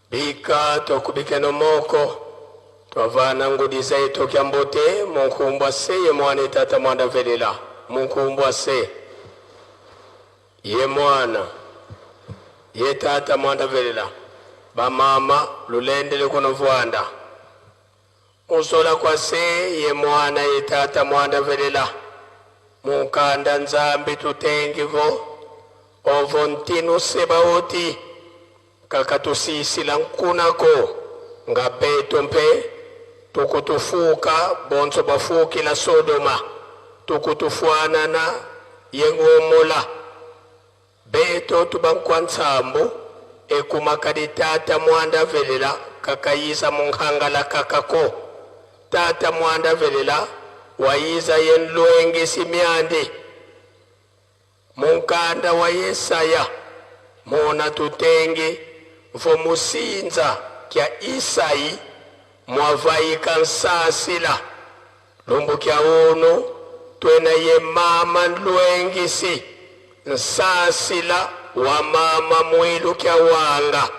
Bika tokubikeno moko twavana ngudiza etokya mbote munkumbwa se ye mwana etata mwanda velela munkumbwa se ye mwana ye tata mwanda velela bamama lulendele kono vwanda musola kwa se ye mwana ye tata mwanda velela munkanda nzambi tutengivo ovo ntinu sebaoti kakatusisila nkunako nga beto mpe tukutufuka bonso bafukila Sodoma tukutufuanana yengomola beto tubankwa ntsambu ekumakadi tata mwanda velela kakayiza munkhangala kakako tata mwanda velela wayiza yenlwengisi myandi munkanda wa Yesaya mona tutenge vomusinza kya Isayi mwavaika nsasila lumbu kya unu twena ye mama nlwengisi nsasila wa mama mwilu kya wanga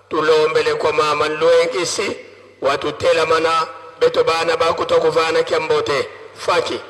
tulombele kwa mama nlwengisi watutelamana beto bana bakutokuvana kya mbote faki.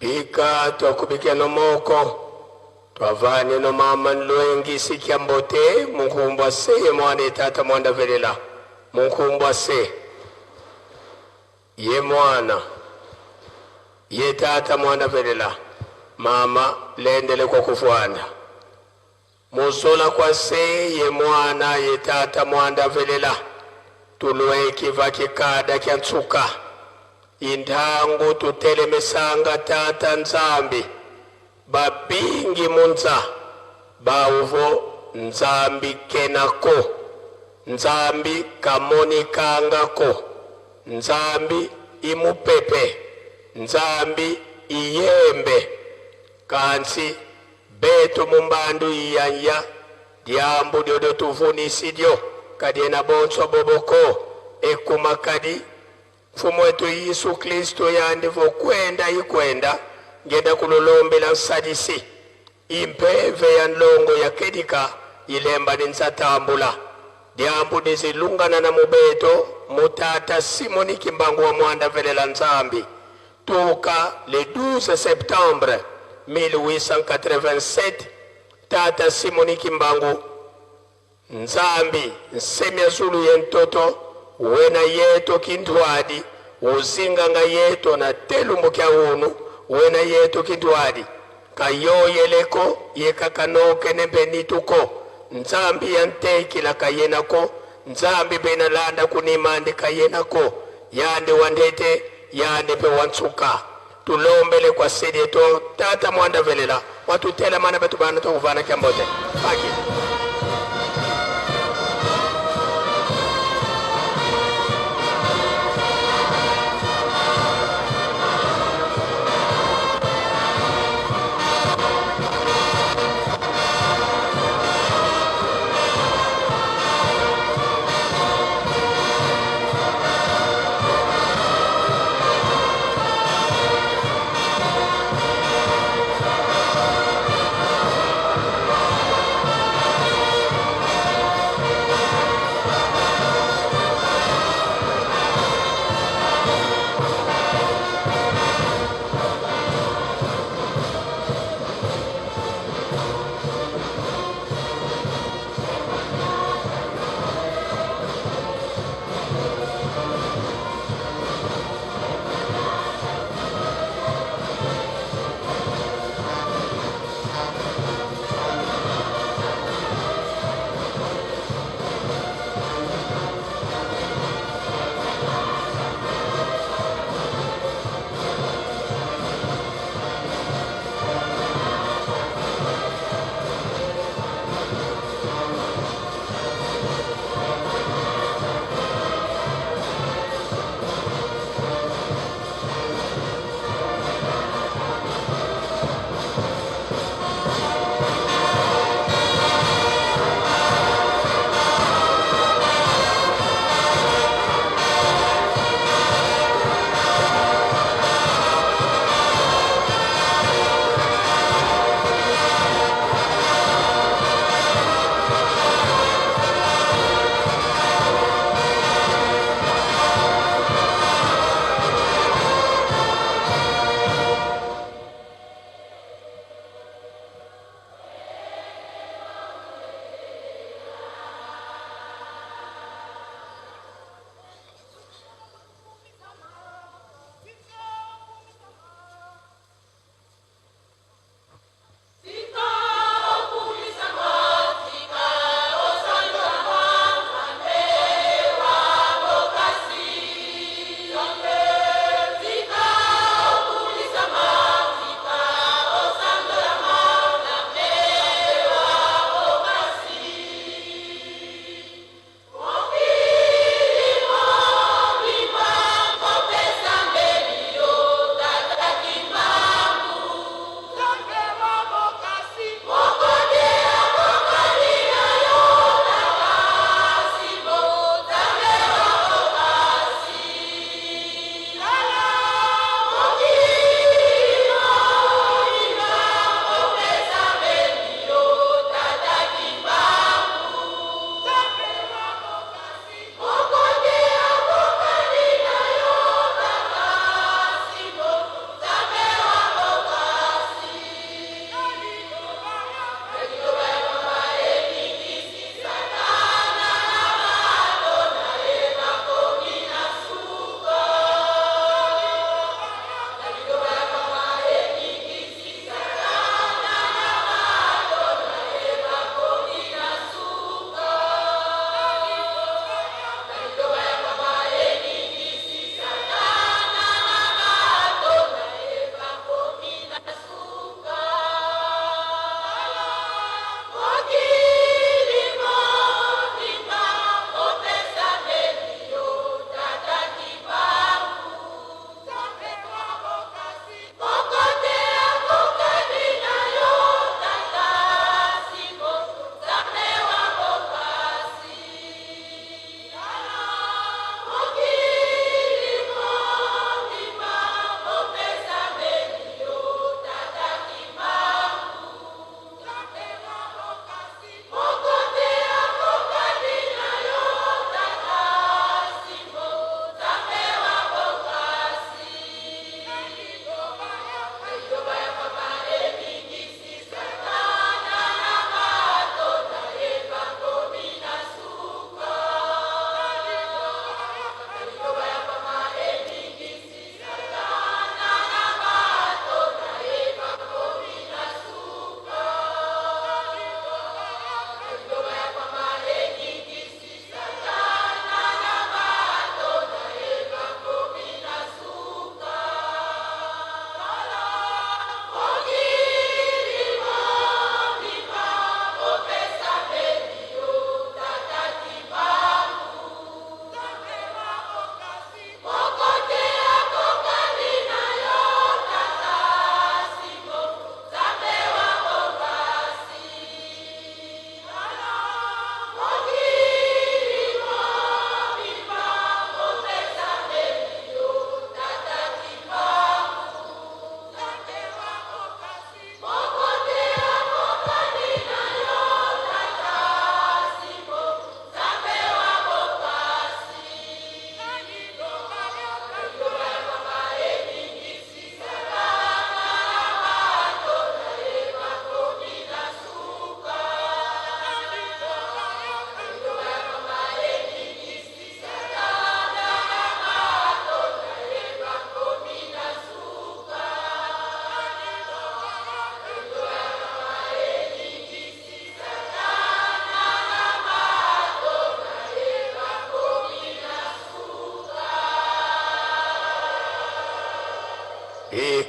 Bika twakubikeno moko twavane no mama nlwengisi kya mbote munkumbwa se ye mwana etata mwanda velela munkumbwa se ye mwana ye tata mwanda velela mama lendele kwa kufwanda musola kwa se ye mwana ye tata mwanda velela tulweki vakikada kya ntsuka intangu tutelemesanga tata nzambi babingi munza bauvo nzambi kenako nzambi kamonikangako nzambi imupepe nzambi iyembe kansi betu mumbandu iyanya diambu dyodo tuvunisidyo kadiena bonso boboko ekumakadi mfumu wetu Yesu Kristo yandivo kwenda ikwenda ngenda kululombela nsadisi impeve ya nlongo ya kedika ilemba ninsatambula diambu nizilungana na mubeto mutata Simoni Kimbangu wa mwanda velela nzambi tuka le 12 septembre 1887 tata Simoni Kimbangu nzambi nsemya zulu ye ntoto wena yeto kintwadi uzinganga yeto na telumbu kya unu wena yeto kintwadi kayoyeleko yekakanoke nembenituko nzambi yantekila kayenako nzambi benalanda kunimande kayenako yande wandete yande pe wantsuka tulombele kwa sedieto tata mwanda velela watutela mana betu bana tokuvana kyambote paki.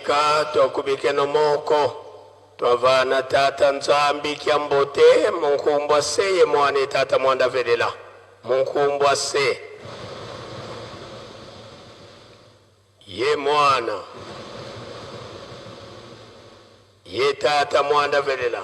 Twabika twakubikeno moko twavana tata Nzambi kya mbote munkumbwa se ye mwana tata mwanda velela munkumbwa se ye mwana ye tata mwanda velela.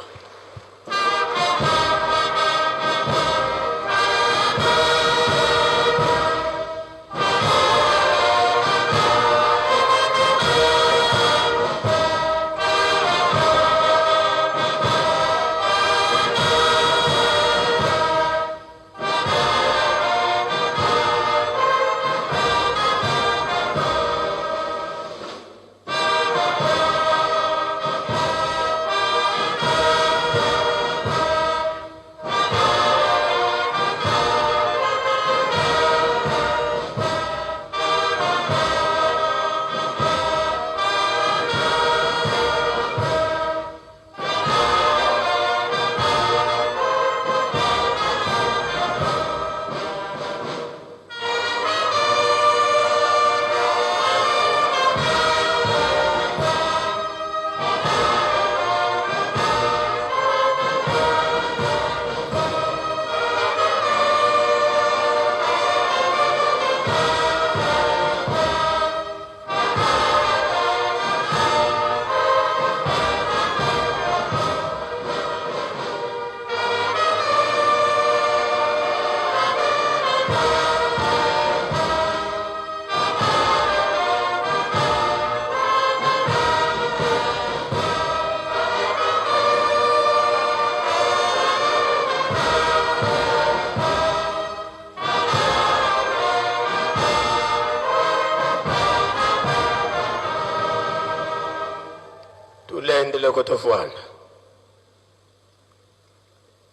Tulendele kotofwana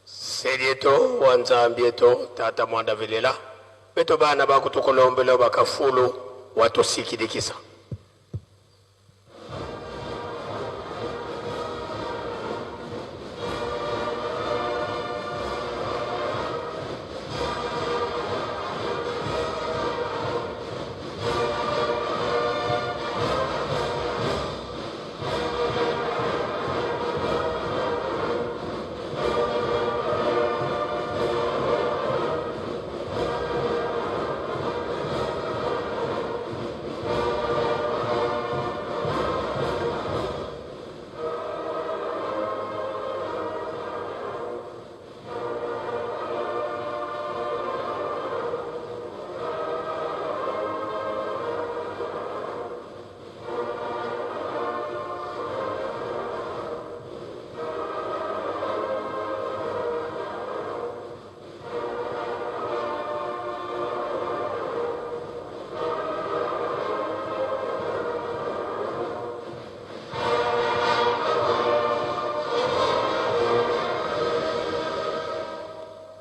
selieto wa Nzambi eto tata mwanda velela beto bana bakutukolombela bakafulu watusikilikisa.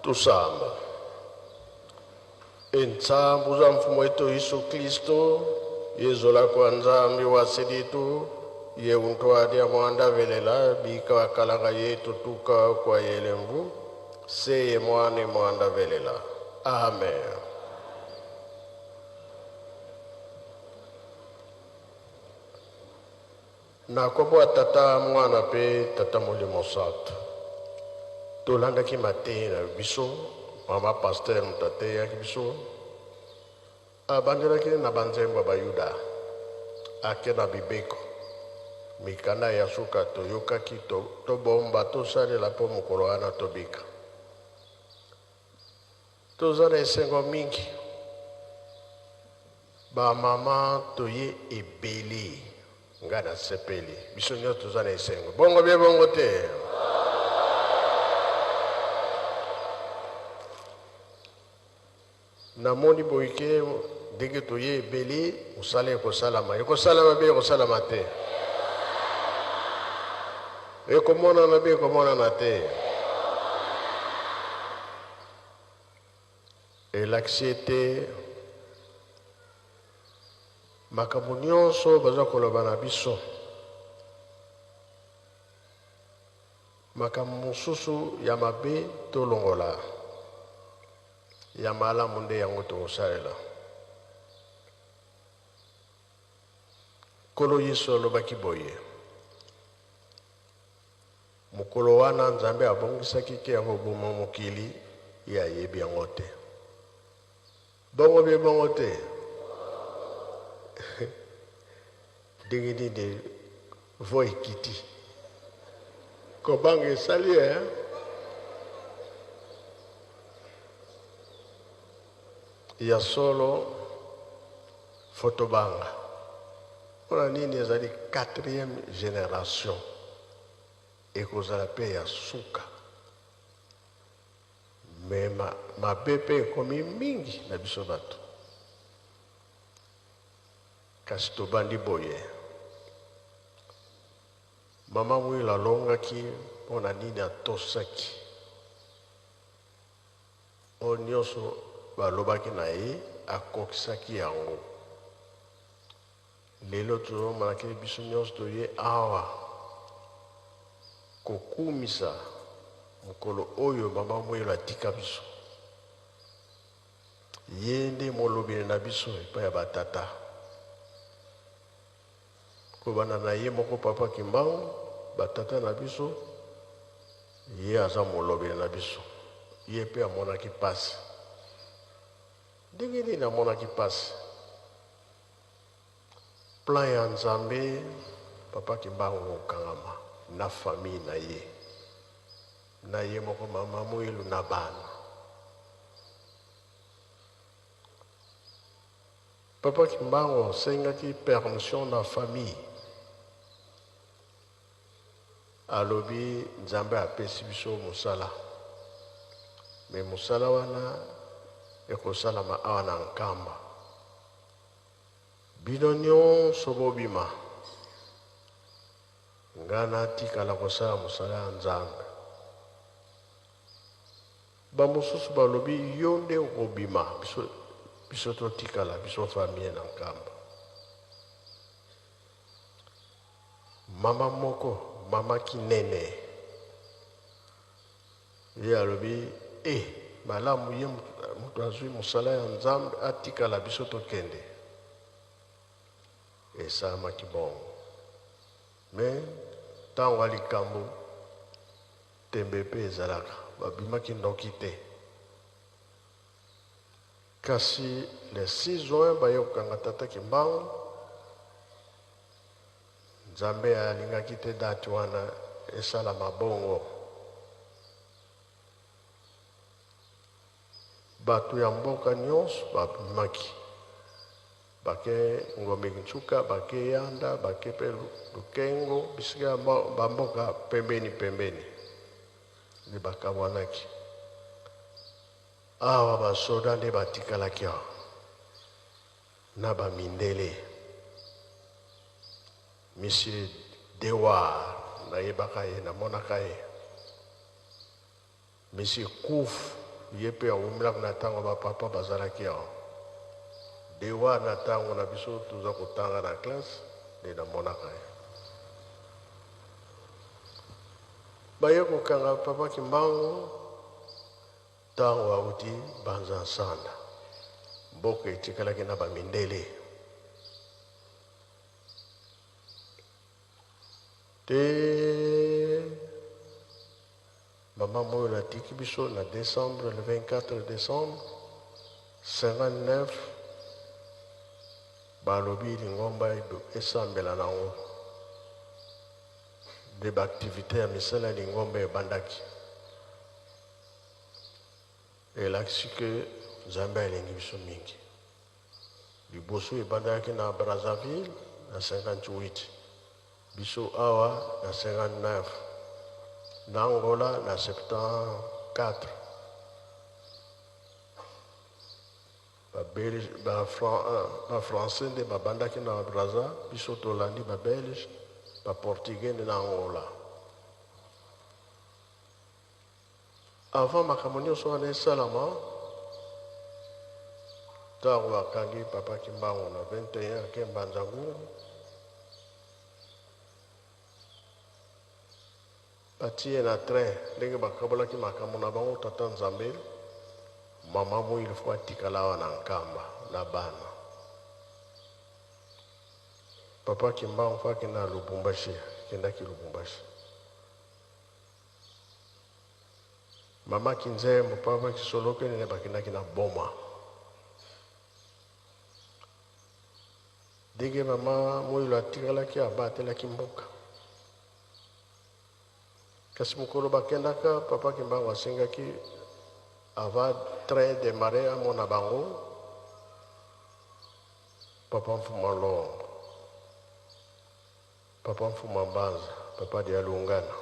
Tusamba entsambu za mfumo wetu Yesu Kristo yezola kwa Nzambi wa seditu ye untwadi ya mwanda velela bika wakalanga yetu tuka kwa yelemvu seye mwane mwanda velela. Amen. Na kombo ya tata mwana pe tata molimo santo tolandaki mateya na biso mama pasteur moto ateyaki biso abandelaki na banzembo ya bayuda ake na bibeko mikanda ya suka toyokaki tobomba tosalela mpo mokolo wana tobika. Toza na esengo mingi bamama toye ebele ngai nasepeli biso nyonso toza na esengo bongo bie bongo te. Namoni boyike ndenge toye ebele mosala ekosalama ekosalama be ekosalama te ekomonana be ekomonana te elakisi ete makambo nyonso baza koloba na biso makambo mosusu ya mabe tolongola ya malamu nde yango tokosalela. Nkolo Yesu alobaki boye, Mokolo wana Nzambe abongisaki ke akoboma mokili, ye ayebi yango te. Bongo bie bongo te? Ndenge nini voix ekiti? Kobanga esali eh? Ya solo faut tobanga. Pona nini ezali quatrième generation ekozala pe ya suka. Mais mabe pe ekomi mingi na biso bato. Kasi tobandi boye. Mama Mwilo alongaki pona nini atosaki Oyo nionso balobaki na ye, akokisaki yango. Lelo tozomona ke biso nionso toye awa kokumisa mokolo oyo Mama Muilu atika biso. Ye nde molobeli na biso epai ya ba tata. Kobanda na ye moko Papa Kimbangu, ba tata na biso, ye aza molobeli na biso. Ye pe amonaki pasi. Ndenge nini amonaki pasi? Plan ya Nzambe, Papa Kimbangu kokangama na famille na ye, na ye moko Mama Muilu na bana. Papa Kimbangu asengaki permission na famille, alobi Nzambe apesi biso mosala, mais mosala wana ekosalama awa na Nkamba, bino nionso bobima, nga natikala kosala mosala ya Nzambe. Ba mosusu balobi yo nde okobima biso biso totikala biso famille na Nkamba. Mama moko mama Kinene ye alobi eh malamu ye moto azui mosala ya Nzambe atikala biso tokende. Esalamaki bongo mais tango ya likambo Tembe pe ezalaka, babimaki noki te. Kasi le 6 juin baye kokanga tata Kimbangu, Nzambe alingaki te date wana esalama bongo. Batu ya mboka nionso babimaki. Bake Ngombe Nsuka, bake Yanda, bake pe Lukengo, bisika ya ba mboka pembeni pembeni nde bakabwanaki. Awa ba soda nde batikalaki awa na ba mindele. Monsieur Dewar nayebaka ye, namonaka ye. Monsieur Kouf ye pe awumelaka na tango ba papa bazalaki awa. Dewa na tango na biso toza kotanga na classe nde namonaka ye. Baye kokanga papa Kimbangu tango awuti Banza Nsanda. Mboka etikalaki na ba mindele. Te Maman Moyo atiki biso na decembre le 24 decembre 59 balobi lingomba esambela nango nde ba activite ya misala ya lingomba ebandaki elakisi ke Nzambe alingi biso mingi. Liboso ebandaki na Brazzaville na 58 Biso awa na 59, na Angola na 74. Ba belge, ba ba français nde babandaki na Brazza, biso tolandi ba belge, ba portugais nde na Angola. Avant makambo nionso wana esalama, tango bakangi Papa Kimbangu na 21 ake Mbanza Ngungu, batie ye na train, ndenge bakabolaki makambo na bango Tata Nzambe, Mama Muilu faut atikala awa na Nkamba na bana. Papa Kimbangu fo akenda na Lubumbashi, akendaki Lubumbashi. Mama Kinzembo, papa Kisolokele bakendaki na Boma. Ndenge mama Mwilu atikalaki abatelaki mboka. Kasi mokolo bakendaka, papa Kimbangu asengaki avant train demarrer amona bango papa Mfuma Longo, papa Mfuma Mbanza, papa Dialungana.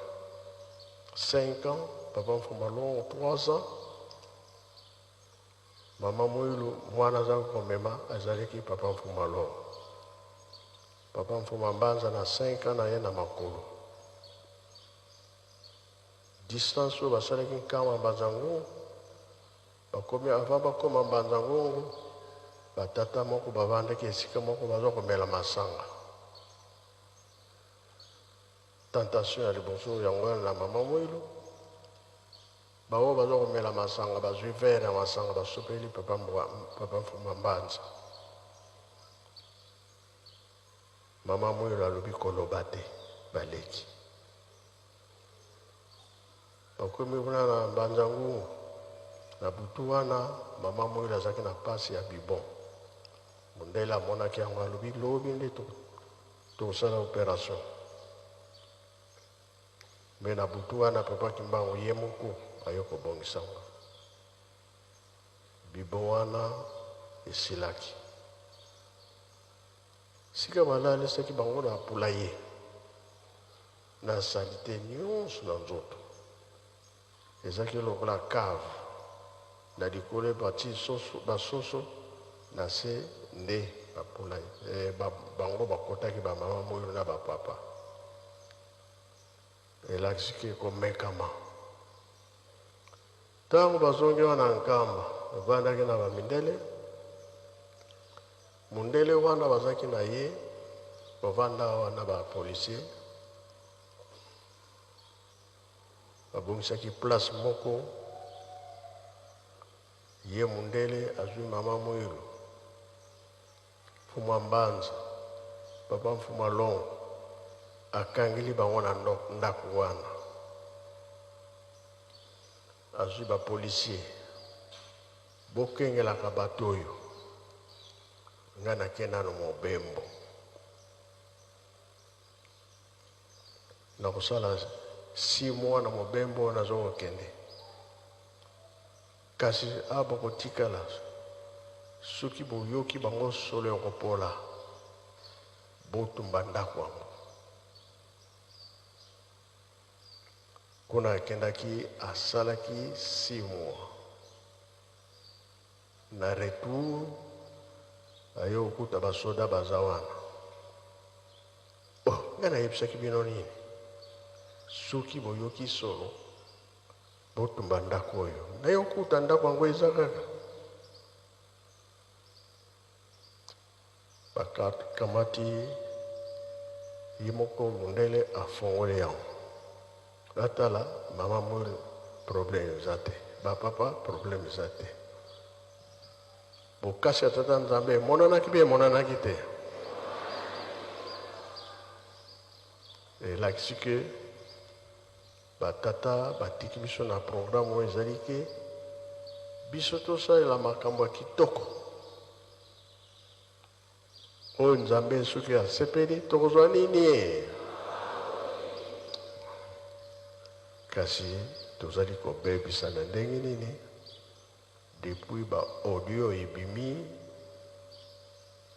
5 ans, papa Mfuma Longo 3 ans. Mama Mwilu mwana aza komema azalaki papa Mfuma Longo. Papa Mfuma Mbanza na 5 ans na ye na makolo. Distance oyo basalaki Nkamba Mbanza Ngungu, bakomi avant bakoma Mbanza Ngungu, batata moko bavandaki esika moko baza komela masanga. Tentation ya liboso yango wana na mama Mwilu, baoyo baza komela masanga bazwi verre ya masanga basopeli papa papa Mfuma Mbanza. Mama Mwilu alobi koloba te, baleki. Bakomi kuna na Mbanza Ngungu, na butu wana mama Mwilu azalaki na pasi ya bibon. Mondele amonaki yango alobi lobi nde tokosala operation. Me na butu wana papa Kimbangu ye moko aye kobongisa yango. Bibon wana esilaki. Sika balalisaki bango na poulailler na salite nyonso na nzoto. Ezalaki lokola cave. Na likolo ebati soso, basoso na se nde ba poulailler. Eh, ba, bango bakotaki ba mama Mwilu na ba papa. Elakisi ke komekama. Tango bazongi wana Nkamba, bavandaki na ba mindele. Mundele wana bazalaki na ye, bavanda wana ba policier. Babongisaki place moko, ye mundele azwi mama Mwilu, Mfumua Mbanza, papa Mfumua Longo, akangeli bango na ndako wana. Azwi ba policier, bokengelaka bato oyo, nga nake nano mobembo. Nakosala 6 mois na mobembo oyo nazo kokende. Kasi awa bokotikala, soki boyoki bango solo ya kopola, botumba ndako yango. Kuna akendaki asalaki 6 mois. Na retour aye kokuta ba soda baza wana. Oh, nga nayebisaki bino nini? Soki boyoki solo, botumba ndako oyo. Naye kokuta ndako yango eza kaka. Bakamati ye moko mundele afongoli yango. Natala mama Mwilu problème eza te, ba papa problème eza te. Bokasi ya tata Nzambe emonanaki mpe emonanaki te. Elakisi ke ba tata batiki biso na programme oyo ezali ke biso tosalela makambo ya kitoko oyo Nzambe soki asepeli tokozwa nini? Kasi tozali kobebisa na ndenge nini? Depuis ba audio ebimi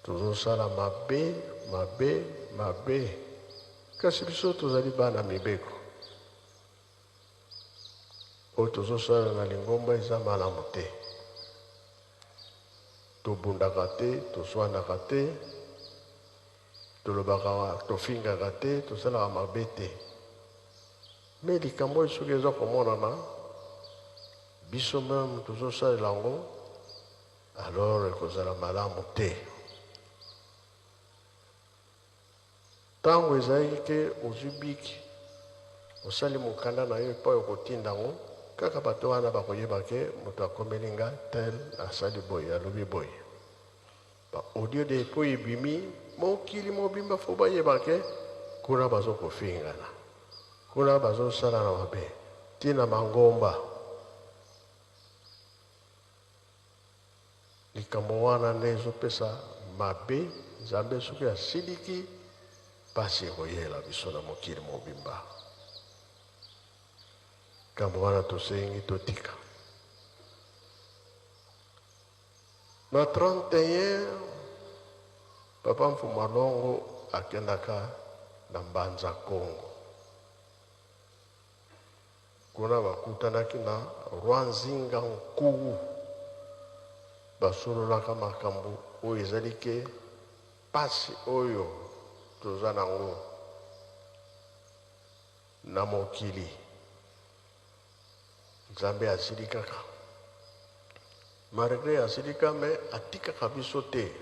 tozosala mabe mabe mabe, kasi biso tozali bana mibeko. Oyo tozosala na lingomba eza malamu te. Tobundaka te, toswanaka te, tolobaka, tofingaka te, tosalaka mabe te. Mais likambo oyo soki eza komonana biso meme tozosalela yango, alors ekozala malamu te. Tango ezalaki ke ozwi bic, osali mokanda na yo epai okotinda yango, kaka bato wana bakoyeba ke moto akomeli nga tel asali boye, alobi boye. Ba audio depuis ebimi, Mokili mobimba fo bayeba ke kuna bazokofingana, kuna bazosalana mabe, ntina mangomba. Likambo wana nde ezopesa mabe. Nzambe soki asiliki, mpasi ekoyela biso na mokili mobimba. Likambo wana tosengi totika. Na 31, Papa Mfuma Longo akendaka na Mbanza Kongo. Kuna bakutanaki na Roi Nzinga Nkuwu, basololaka makambo oyo ezali ke pasi oyo toza nango na mokili. Nzambe asili kaka, malgré asilika, me atikaka biso te.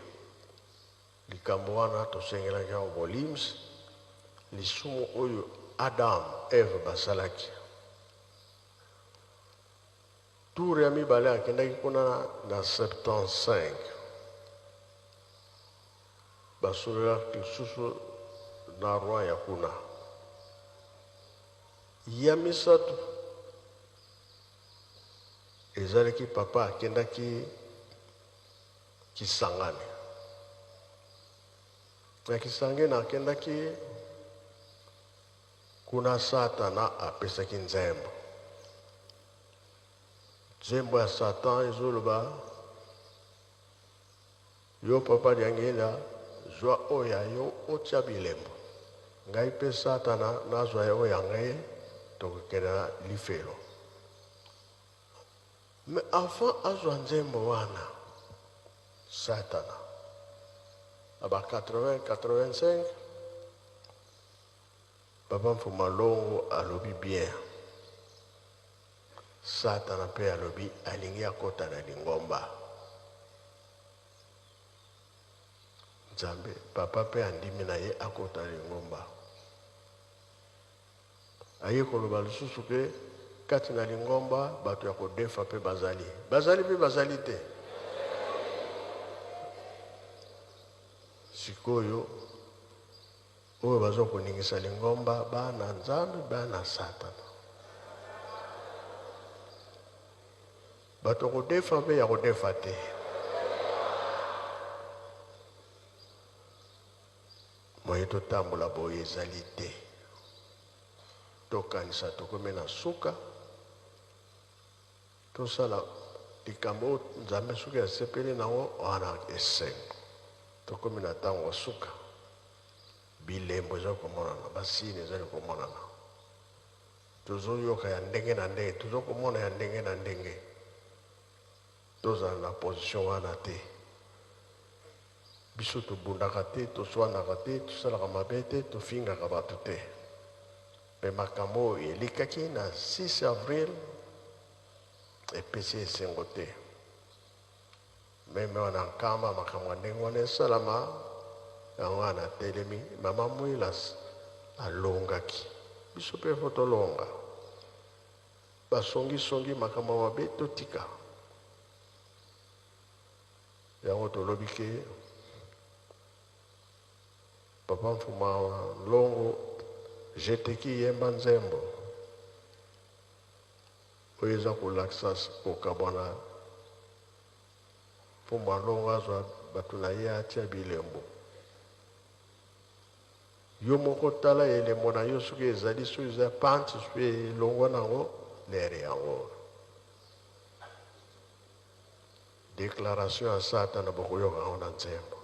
Likambo wana tosengelaki yango bolimbisi lisumu oyo Adam Eve basalaki. Tour ya mibale akendaki kuna na 75, basololaki lisusu na roi ya kuna. Ya misato ezalaki papa akendaki Kisangani. Na Kisangani akendaki kuna, Satana apesaki nzembo. Nzembo ya Satan ezoloba: yo Papa Diangienda, zwa oyo ya yo otia bilembo, ngai mpe Satana nazwa oyo ya ngai, tokokende na lifelo. Mais avant azwa nzembo wana, Satana na ba 80 85, Papa Mfuma Longo alobi bien. Satana mpe alobi alingi akota na lingomba. Nzambe papa mpe andimi na ye akota na lingomba. Aye koloba lisusu ke kati na lingomba bato ya kodefa mpe bazali, bazali mpe bazali te. Sikoyo oyo baza koningisa lingomba, bana Nzambe, bana Satana, bato kodefa mpe ya kodefa te. Moye totambola boye ezali te. Tokanisa tokomi na suka, tosala likambo oyo Nzambe soki asepeli nango, wana esengo. Tokomi na ntango ya suka, bilembo ezali komonana, basini ezali komonana, tozoyoka ya ndenge na ndenge, tozokomona ya ndenge na ndenge. Tozala na position wana te. Biso tobundaka te, toswanaka te, tosalaka mabe te, tofingaka bato te. Mpe makambo oyo elekaki na 6 avril epesi esengo te. Meme wana nkamba makambo ya ndenge wana esalama, yango wana telemi. Mama Mwilas alongaki, biso mpe fo tolonga. Basongisongi makambo mabe totika yango. Tolobi ke Papa Mfuma Longo jeteki yemba nzembo oyo eza kolakisa kokabwana. Mfuma Longo azwa bato na ye atia bilembo. Yo moko tala elembo na yo soki ezali, soki eza pante, soki elongwa nango lere yango. Déclaration ya Satana bokoyoka yango na nzembo.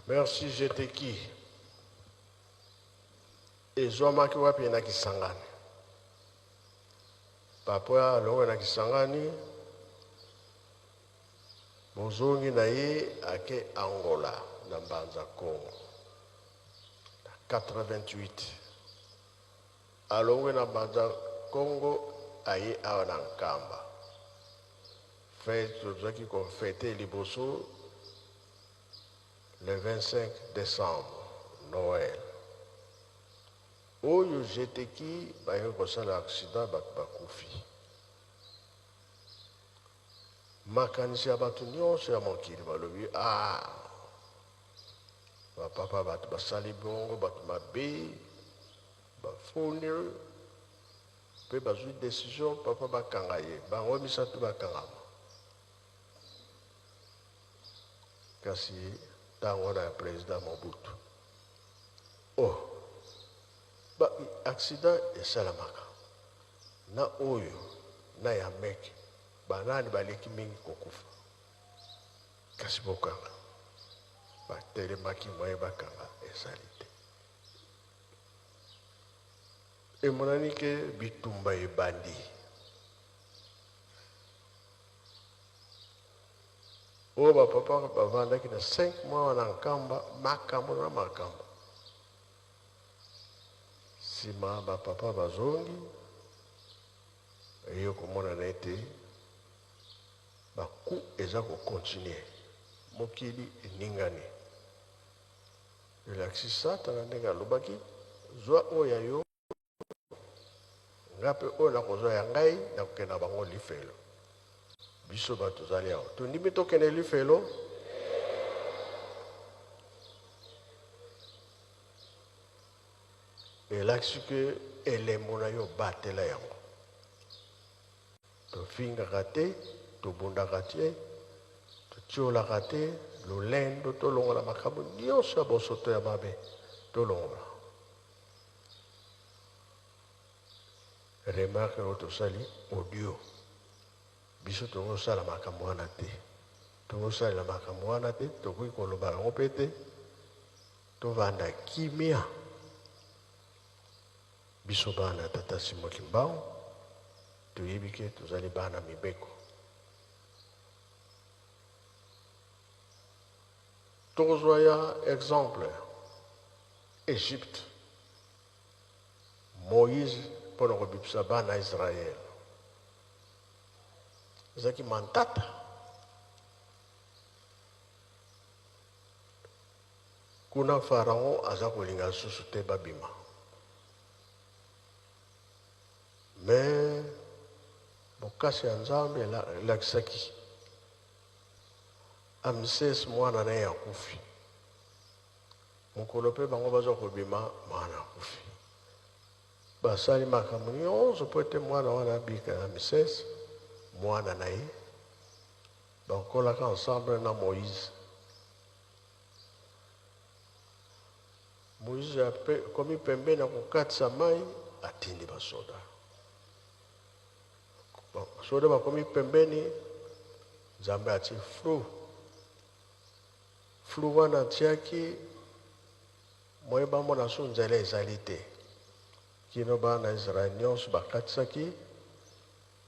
Merci Jeteki. Ezwamaki wapi na Kisangani? Papa alongwe na Kisangani, bozongi na ye ake Angola na Mbanza Congo na 88. Alongwe na Mbanza Congo aye awa na Nkamba. Fete tozwaki kofete liboso le 25 décembre, Noël. Oyo Jeteki bayaki kosala accident, bato bakufi. Makanisi ya bato nyonso ya mokili balobi, ah, bapapa bato basali bongo, bato mabe, bafundi mpe bazwi décision papa bakanga ye, bango misato bakangama. Kasi ntango wana ya président Mobutu, oh, ba accident esalamaka na oyo na ya meke, banani baleki mingi kokufa, kasi bokanga batelemaki moye bakanga ezali te. Emonani ke bitumba ebandi. Oyo bapapa bavandaki na 5 mois wana Nkamba, makambo na makambo. Nsima bapapa bazongi, eye komonana ete baku eza kokontinue, mokili eningani. Elakisi Satana ndenge alobaki, zwa oyo ya yo, nga mpe oyo nakozwa ya ngai, nakokende na bango lifelo. Biso bato tozali awa tondimi tokende lifelo. Elakisi ke elembo na yo batela yango. Tofingaka te, tobundaka te, totiolaka te, lolendo tolongola makambo nyonso ya bosoto ya mabe tolongola. Remarque oyo tosali audio, biso tokosala makambo wana te, tokosalela makambo wana te, tokoki koloba yango mpe te, tovanda kimia. Biso bana tata Simon Kimbangu toyebi ke tozali bana mibeko. Tokozwa ya exemple Egypte, Moïse mpona kobimisa bana Israël ezalaki mantata. Kuna Pharaon aza kolinga lisusu te babima. Mais bokasi ya Nzambe elakisaki Ramses mwana na ye akufi. Mokolo mpe bango baza kobima, mwana akufi. Basali makambo nyonso mpo ete mwana wana abika. Ramses mwana na ye bakolaka ensemble na Moïse. Moïse akomi pembeni ya kokatisa mai, atindi basoda. Basoda bakomi pembeni, Nzambe atie flou. Flou wana atiaki moye bamona so nzela ezali te. Kino bana Israël nyonso bakatisaki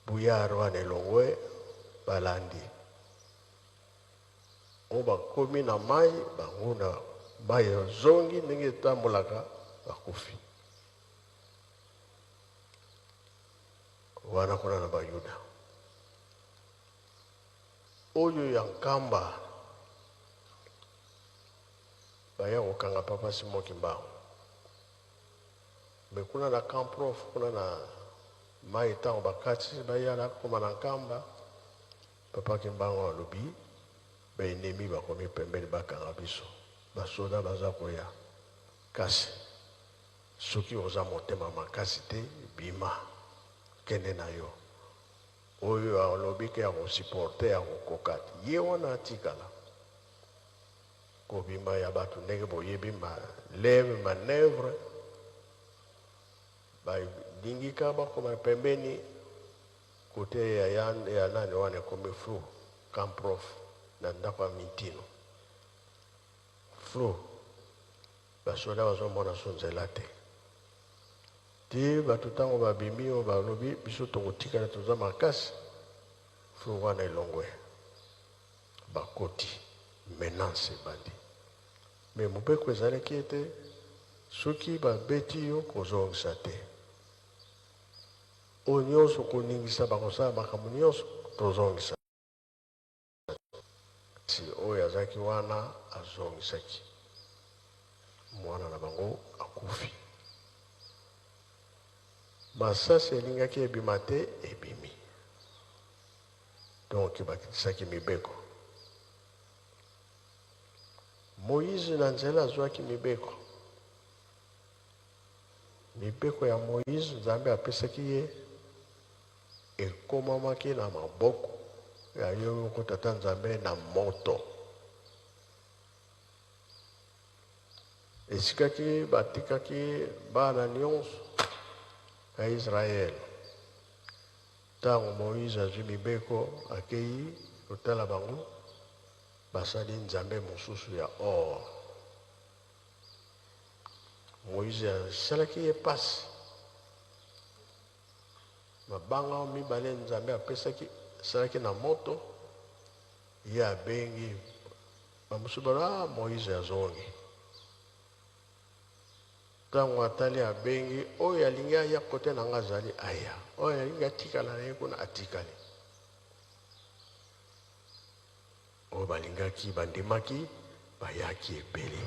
buyar wana elongwe, balandi. Oyo bakomi na mai, banguna mai ezongi ndenge etambolaka, bakufi. Wana kuna na Bayuda. Oyo ya Nkamba baya kokanga papa Simon Kimbangu. Me kuna na camp prof, kuna na mai ntango bakati baya na koma na Nkamba, papa Kimbangu alobi ba ennemi bakomi pembeni bakanga biso, basoda baza koya, kasi soki oza motema makasi te, bima kende na yo. Oyo alobi ke akosupporte ya kokoka ye wana atikala. Kobima ya bato ndenge boyebi maleve manœuvre, balingika bakoma pembeni kote ya, ya, ya nani wana ekomi flou camp prof na ndako ya Mitino. Flou. Basoda bazomona so nzela te. Ti bato ntango babimi oyo balobi biso tokotikala toza makasi, flou wana elongwe. Bakoti, menace ebandi. Mais mobeko ezalaki ete soki babeti yo kozongisa te. Oyo nyonso koningisa bakosala makambo nyonso tozongisa. Si oyo azalaki wana azongisaki, mwana na bango akufi. Masasi elingaki ebima te, ebimi. Donc bakitisaki mibeko. Moïse na nzela azwaki mibeko. Mibeko ya Moïse Nzambe apesaki ye ekomamaki na maboko ya ye moko Tata Nzambe na moto. Esikaki batikaki bana nyonso ya Israël. Ntango Moïse azwi mibeko, akei kotala bango, basali nzambe mosusu ya or. Moïse asalaki ye pasi. Mabanga oyo mibale Nzambe apesaki asalaki na moto, ye abengi bamosusu balobi, ah, Moïse azongi. Ntango atali abengi oyo alingi aya kote na nga azali aya, oyo alingi atikala na ye kuna atikali. Oyo balingaki bandimaki bayaki ebele,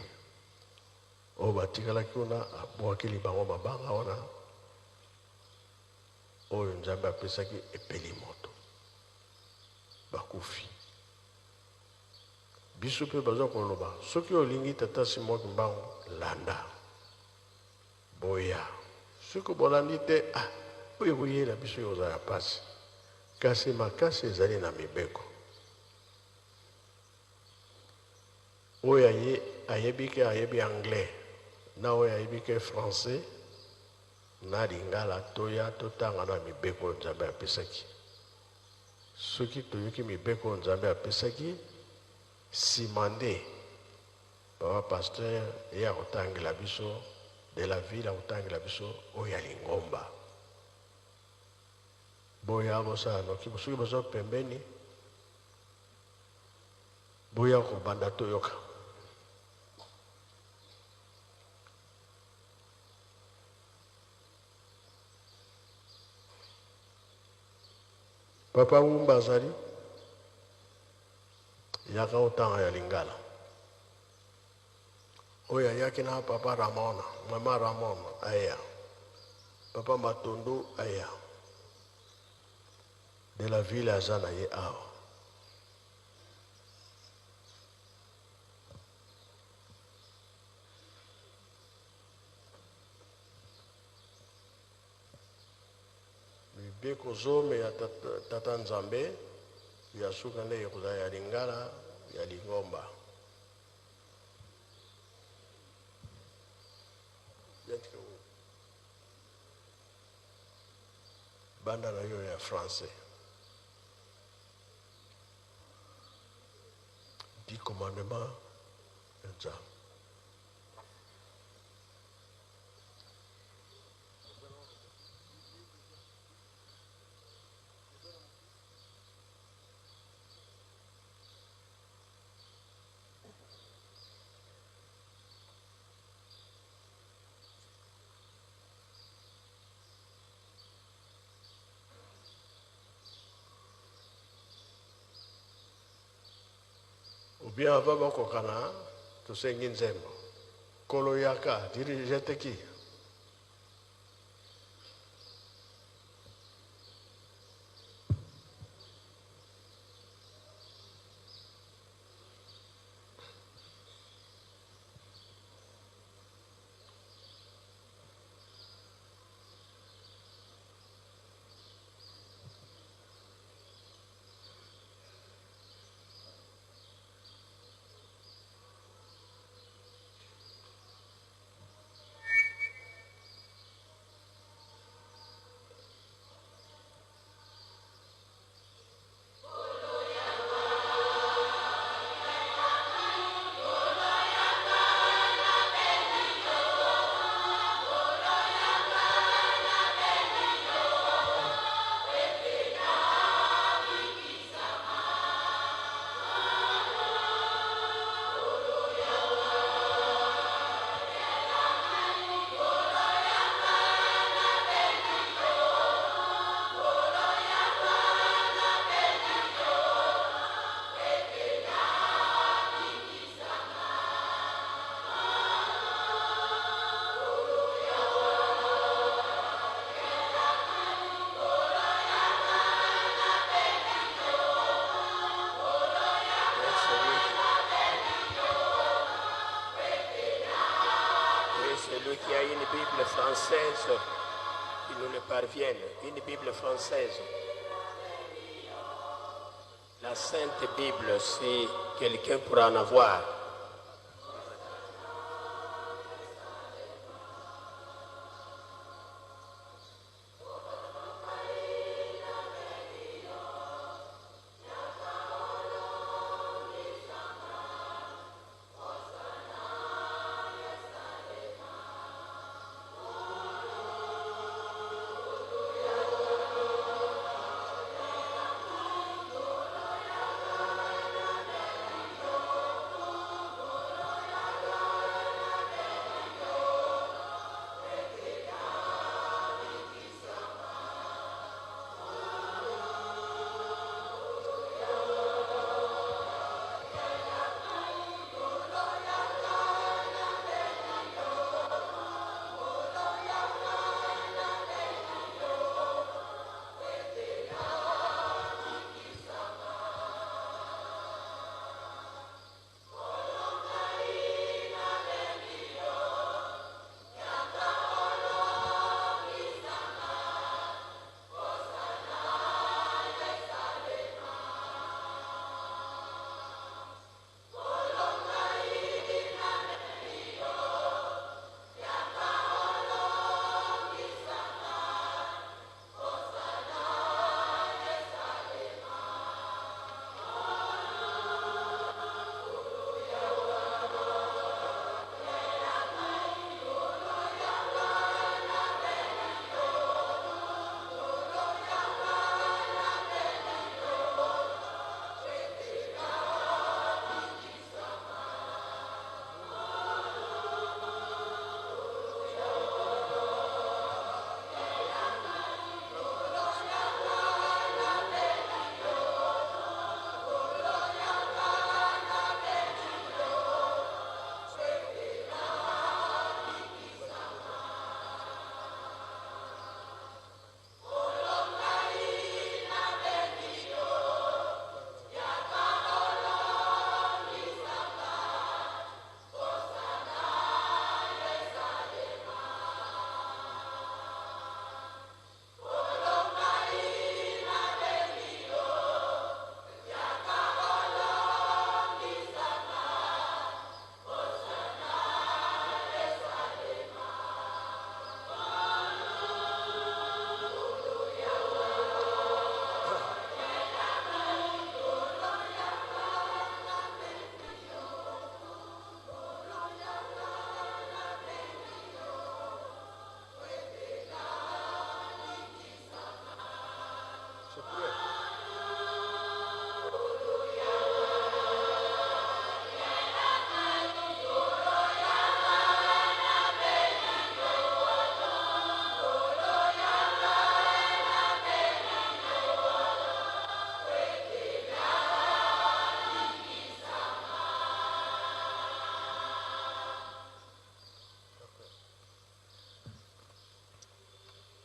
oyo batikalaki kuna abwakeli bango mabanga wana oyo Nzambe apesaki epeli moto, bakufi. Biso pe baza koloba soki olingi tata Simon Kimbangu landa, boya. Soki bolandi te ah oyo ekoyela biso ekozala ya pasi. Kasi makasi ezali na mibeko. Oyo aye ayebi ke ayebi anglais na oyo ayebi ke français na lingala toya totanga na mibeko oyo Nzambe apesaki. Soki toyoki mibeko oyo Nzambe apesaki, sima nde papa pasteur ye akotangela biso de la ville akotangela biso oyo ya lingomba. Boya bosala noki soki boza pembeni boya kobanda toyoka. Papa Wumba azali yaka otanga ya lingala oyo ayaki na papa Ramon, mama Ramon aya, papa Matondo aya, de la ville aza na ye awa. Mibeko zomi ya Tata Nzambe ya suka nde ekozala ya lingala ya lingomba. Banda na yo ya français. Dix commandements ya Nzambe. Ou bien avant bakokana tosengi nzembo Nkolo yaka dirige te ki? Bible française qui nous le parvienne. Une Bible française. La Sainte Bible, si quelqu'un pourra en avoir.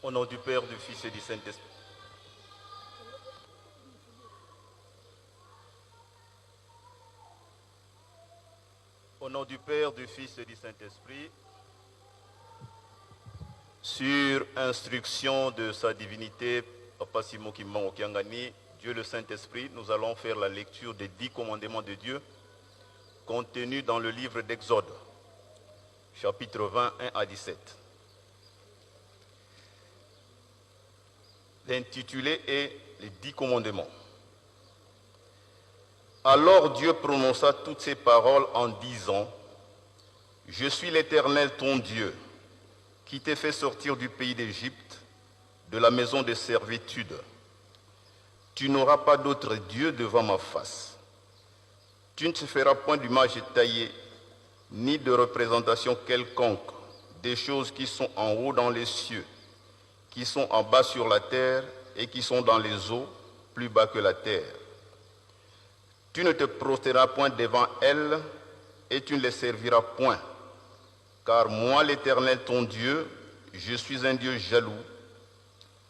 Au nom du Père, du Fils et du Saint-Esprit. Au nom du Père, du Fils et du Saint-Esprit, sur instruction de sa divinité, Papa Simon Kimbangu Kiangani, Dieu le Saint-Esprit, nous allons faire la lecture des 10 commandements de Dieu contenus dans le livre d'Exode, chapitre 20, 1 à 17. L'intitulé est Les 10 commandements. Alors Dieu prononça toutes ces paroles en disant, Je suis l'Éternel ton Dieu, qui t'ai fait sortir du pays d'Égypte, de la maison de servitude. Tu n'auras pas d'autre Dieu devant ma face. Tu ne te feras point d'image taillée, ni de représentation quelconque des choses qui sont en haut dans les cieux, qui sont en bas sur la terre et qui sont dans les eaux, plus bas que la terre. Tu ne te prosterneras point devant elles et tu ne les serviras point. Car moi, l'Éternel, ton Dieu, je suis un Dieu jaloux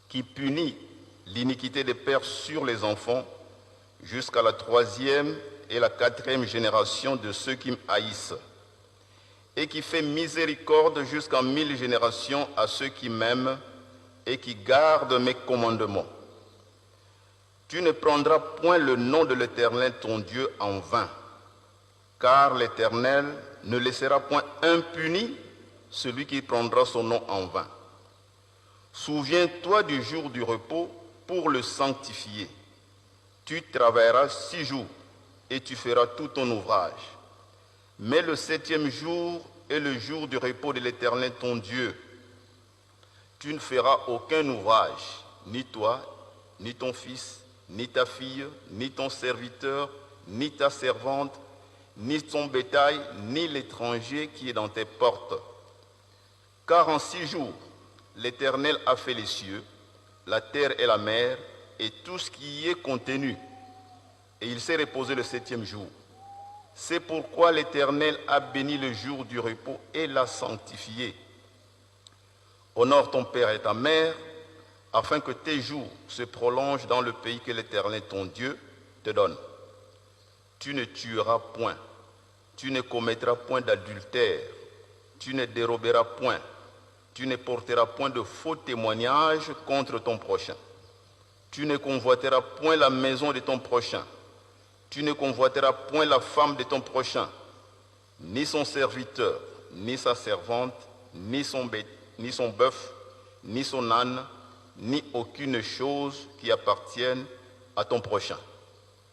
qui punit l'iniquité des pères sur les enfants jusqu'à la 3e et la 4e génération de ceux qui me haïssent, et qui fait miséricorde jusqu'en 1000 générations à ceux qui m'aiment et qui gardent mes commandements. Tu ne prendras point le nom de l'Éternel ton Dieu en vain, car l'Éternel ne laissera point impuni celui qui prendra son nom en vain. Souviens-toi du jour du repos pour le sanctifier. Tu travailleras 6 jours et tu feras tout ton ouvrage. Mais le 7e jour est le jour du repos de l'Éternel ton Dieu. Tu ne feras aucun ouvrage, ni toi, ni ton fils, ni ta fille, ni ton serviteur, ni ta servante, ni ton bétail, ni l'étranger qui est dans tes portes. Car en 6 jours, l'Éternel a fait les cieux, la terre et la mer, et tout ce qui y est contenu. Et il s'est reposé le 7e jour. C'est pourquoi l'Éternel a béni le jour du repos et l'a sanctifié. Honore ton père et ta mère, afin que tes jours se prolongent dans le pays que l'Éternel, ton Dieu, te donne. Tu ne tueras point, tu ne commettras point d'adultère, tu ne déroberas point, tu ne porteras point de faux témoignages contre ton prochain. Tu ne convoiteras point la maison de ton prochain, tu ne convoiteras point la femme de ton prochain, ni son serviteur, ni sa servante, ni son bœuf, ni son âne, ni aucune chose qui appartienne à ton prochain.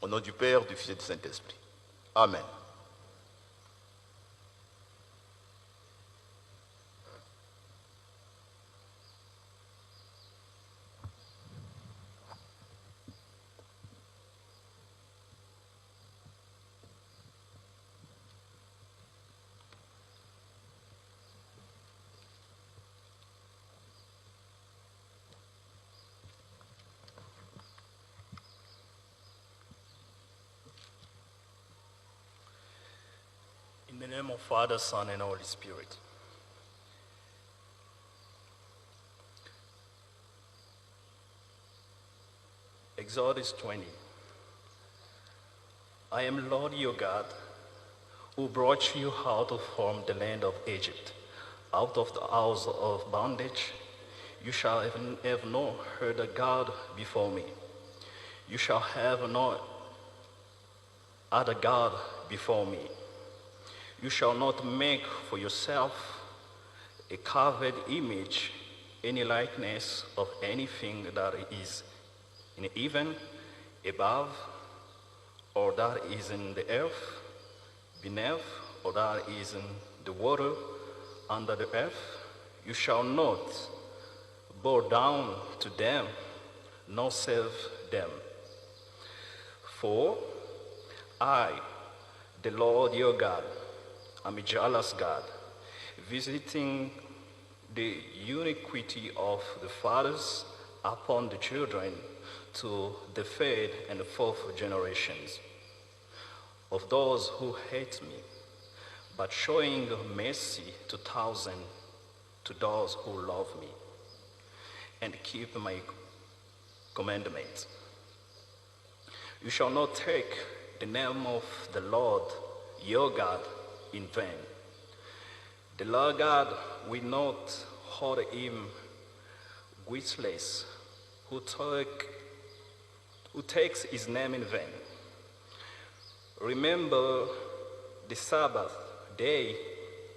Au nom du Père, du Fils et du Saint-Esprit. Amen. In the name of Father, Son, and Holy Spirit. Exodus 20. I am Lord your God, who brought you out of from the land of Egypt, out of the house of bondage. You shall have no other God before me. You shall have no other God before me. You shall not make for yourself a carved image, any likeness of anything that is in heaven above, or that is in the earth beneath, or that is in the water under the earth. You shall not bow down to them, nor serve them. For I, the Lord your God, am a jealous God, visiting the iniquity of the fathers upon the children to the third and the fourth generations of those who hate me, but showing mercy to thousands, to those who love me and keep my commandments. You shall not take the name of the Lord your God in vain. The Lord God will not hold him guiltless who takes his name in vain. Remember the Sabbath day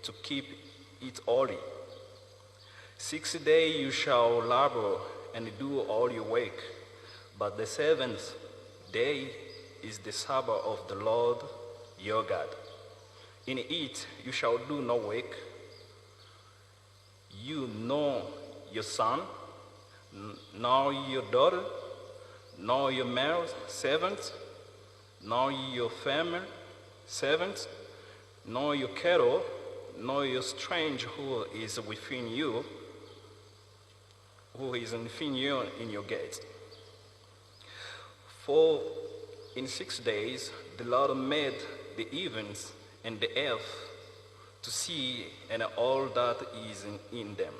to keep it holy. 6 days you shall labor and do all your work, but the 7th day is the Sabbath of the Lord your God. In it you shall do no work, you nor your son, nor your daughter, nor your male servant, nor your female servant, nor your cattle, nor your stranger who is within you, who is within you in your gates. For in 6 days the Lord made the heavens and the earth, to sea and all that is in them,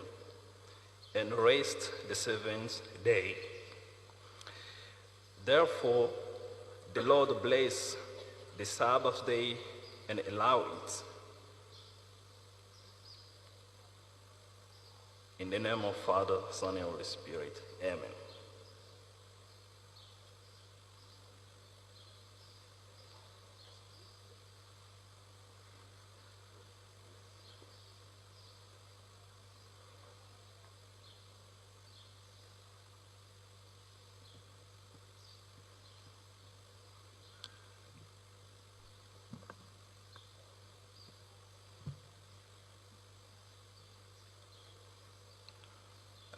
and rest the 7th day. Therefore, the Lord bless the Sabbath day and allow it. In the name of Father, Son, and Holy Spirit. Amen.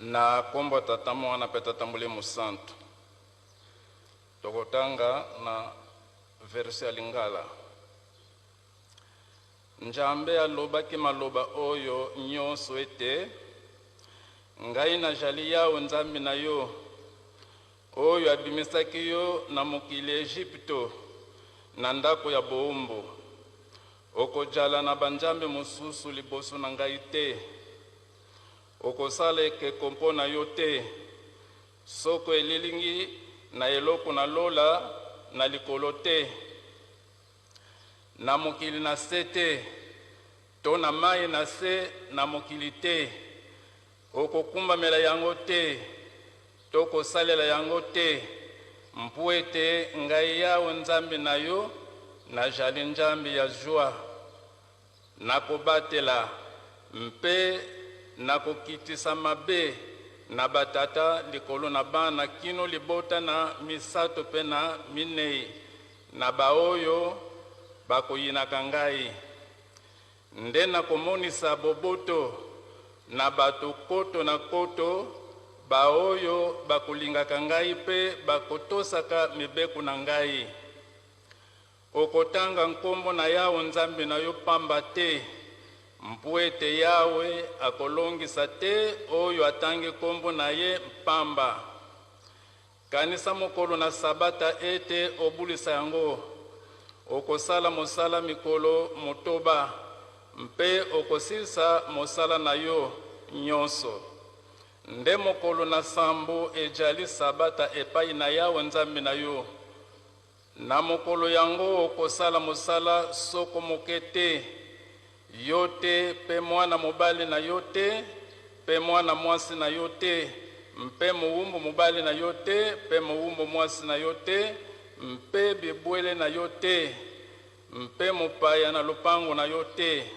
Na nkombo ya Tata, Mwana mpe Tata Molimo Santu. Tokotanga na verse ya Lingala. Njambe alobaki maloba oyo nyonso ete, Ngai najali Yawe Nzambe na yo, oyo abimisaki yo na mokili ya Ejipito, na ndako ya boombo. Okojala na banjambe mosusu liboso na ngai te. Okosala ekeko mpo na yo te, soko elilingi na eloko na lola na likolo te, na mokili na se te, to na mai na se na mokili te. Okokumbamela yango te, to kosalela yango te, mpo ete ngai Yawe Nzambe na yo najali Njambe ya zua. Nakobatela mpe nakokitisa mabe na batata likolo na bana kino libota na misato mpe na minei na baoyo bakoyinaka ngai. Nde nakomonisa boboto na bato koto na koto baoyo bakolingaka ngai mpe bakotosaka mibeko na ngai. Okotanga nkombo na Yawe Nzambe na yo pamba te, mpo ete Yawe akolongisa te oyo atangi nkombo na ye pamba. Kanisa mokolo na Sabata ete obulisa yango. Okosala mosala mikolo motoba, mpe okosilisa mosala na yo nyonso. Nde mokolo na sambo ejali Sabata epai na Yawe Nzambe na yo. Na mokolo yango okosala mosala soko moke te, yo te, mpe mwana mobali na yo te, mpe mwana mwasi na yo te, mpe mowumbu mobali na yo te, mpe mowumbu mwasi na yo te, mpe bibwele na yo te, mpe mopaya na lopango na yo te.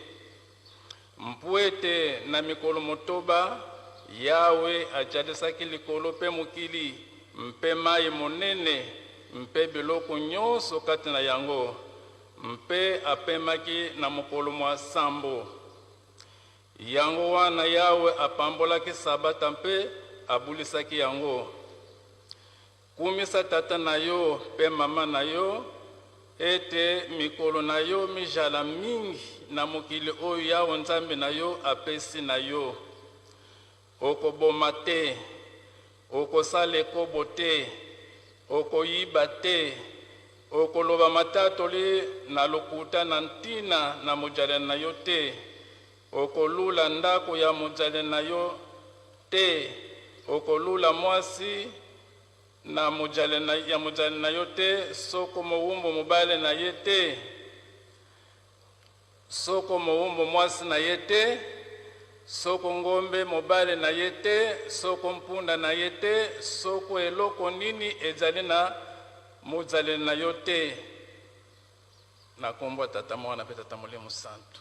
Mpo ete na mikolo motoba Yawe ajalisaki likolo mpe mokili, mpe mai monene, mpe biloko nyonso kati na yango, mpe apemaki na mokolo mwa sambo. Yango wana Yawe apambolaki Sabata mpe abulisaki yango. Kumisa tata na yo mpe mama na yo, ete mikolo na yo mijala mingi na mokili oyo Yawe Nzambe na yo apesi na yo. Okoboma te, okosala ekobo te, okoyiba te, okoloba matatoli na lokuta na ntina na mojalani na yo te, okolula ndako ya mojalani na yo te, okolula mwasi na mojalani ya mojalani na yo te, soko mowumbu mobali na ye te, soko mowumbu mwasi na ye te, soko ngombe mobali na ye te, soko mpunda na ye te, soko eloko nini ezali na mojalani na yo te. Na nkombo ya Tata, Mwana mpe Tata Molimo Santu.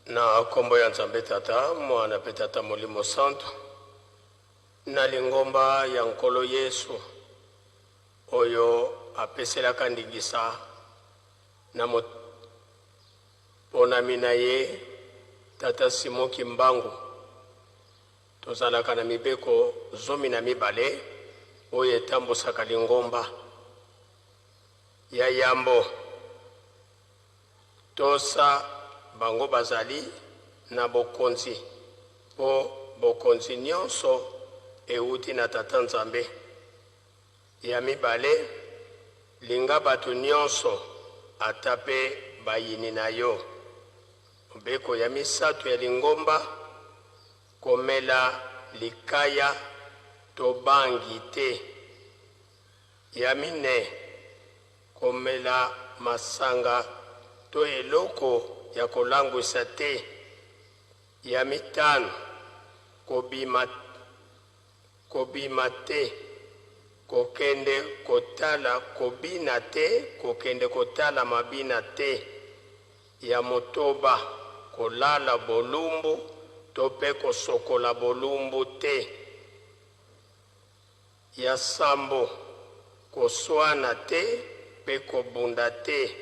Na nkombo ya Nzambe Tata, Mwana mpe Tata Molimo Santu, na lingomba ya Nkolo Yesu oyo apeselaka ndingisa na moponami na ye Tata Simon Kimbangu, tozalaka na mibeko 12 oyo etambusaka lingomba. Ya yambo, tosa bango bazali na bokonzi, mpo bokonzi nyonso euti na Tata Nzambe. Ya mibale, linga bato nyonso, ata mpe bayini na yo. Mobeko ya misato ya lingomba, Komela likaya to bangi te. Ya mine, komela masanga to eloko ya kolangwisa te. Ya mitano, kobima, kobima te, kokende kotala kobina te, kokende kotala mabina te. Ya motoba, kolala bolumbu to mpe kosokola bolumbu te. Ya sambo, koswana te mpe kobunda te.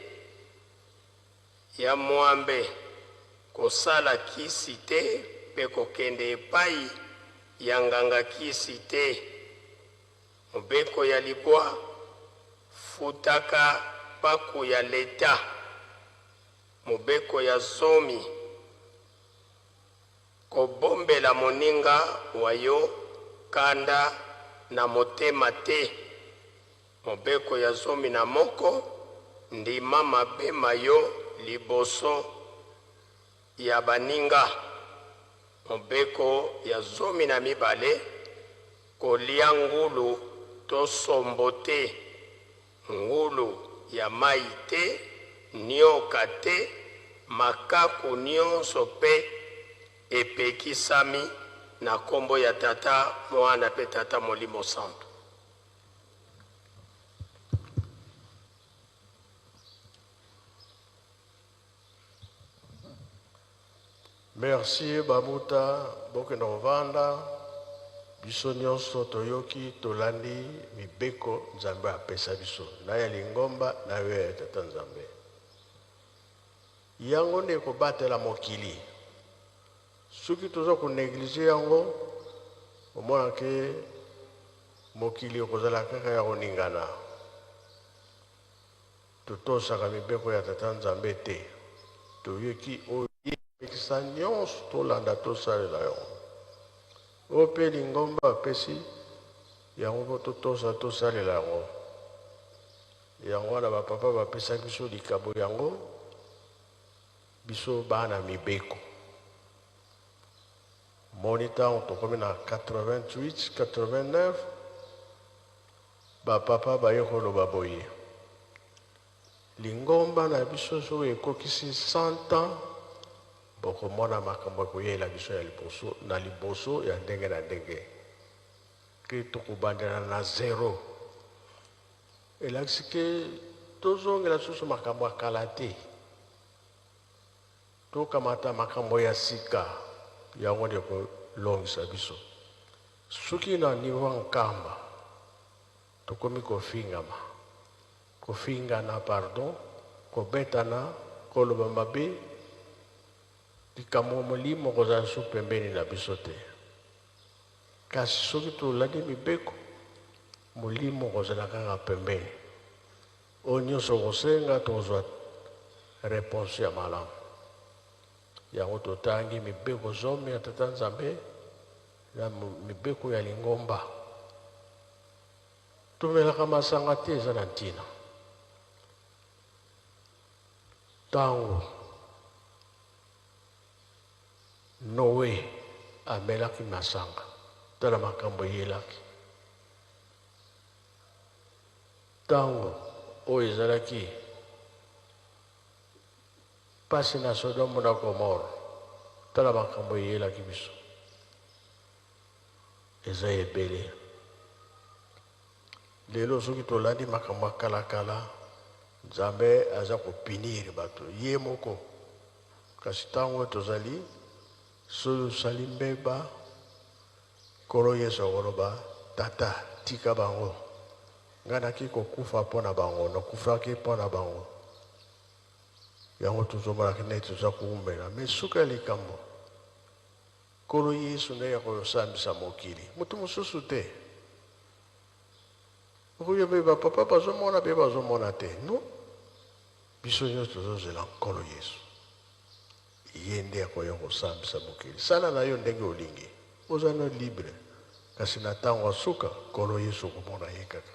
Ya mwambe, kosala kisi te mpe kokende epai ya nganga kisi te. Mobeko ya libwa, futaka mpaku ya leta. Mobeko ya zomi, kobombela moninga wa yo kanda na motema te. Mobeko ya 11, ndima mabe ma yo liboso ya baninga. Mobeko ya 12, kolia ngulu to sombo te, ngulu ya mai te, nioka te, makaku nyonso mpe epekisami na kombo ya Tata, Mwana mpe Tata Molimo Santu. Merci babuta bokenda kovanda. Biso nyonso toyoki, tolandi mibeko Nzambe apesa biso na ya lingomba na yo ya Tata Nzambe. Yango nde ekobatela mokili. Soki toza konéglige yango, omonake mokili ekozala kaka ya koningana. Totosaka mibeko ya Tata Nzambe te. Toyoki oyo apekisa nyonso, tolanda, tosalela yango. Oyo mpe lingomba apesi yango mpo totosa, tosalela yango. Yango wana bapapa bapesaki biso likabo yango, biso bana mibeko. Moni ntango tokomi na 88 89, bapapa baye koloba boye: lingomba na biso soki ekokisi 100 ans, bokomona makambo ekoyela biso ya liboso na liboso ya ndenge na ndenge, ke tokobandela na zero. Elakisi ke tozongela susu makambo ya kala te, tokamata makambo ya sika. Yango nde kolongisa biso. Soki na niveau ya Nkamba tokomi kofingama, kofingana, pardon, kobetana, koloba mabe, likambo molimo kozala so pembeni na biso te. Kasi soki tolandi mibeko, molimo kozala kaka pembeni. Oyo nyonso kosenga, tozwa réponse ya malamu. Yango totangi mibeko 10 ya Tata Nzambe na mibeko ya lingomba. Tomelaka masanga te, eza na ntina. Ntango Noe amelaki masanga, tala makambo eyelaki. Ntango oyo ezalaki pasi na Sodome na Gomore, tala makambo eyelaki biso. Eza ebele. Lelo soki tolandi makambo ya kalakala, Nzambe aza kopunir bato ye moko. Kasi ntango tozali, soki osali mbeba, Nkolo Yesu akoloba: Tata, tika bango, ngai naki kokufa mpo na bango, nakufaki mpo na bango. Yango tozomonaki neti toza koumela, me suka ya likambo, Nkolo Yesu nde ya kosambisa mokili, moto mosusu te. Okoyo mpe bapapa bazomona mpe bazomona te. No, biso nyonso tozozela Nkolo Yesu, ye nde akoya kosambisa mokili. Sala na yo ndenge olingi, oza no libre, kasi na ntango ya suka, Nkolo Yesu okomona ye kaka.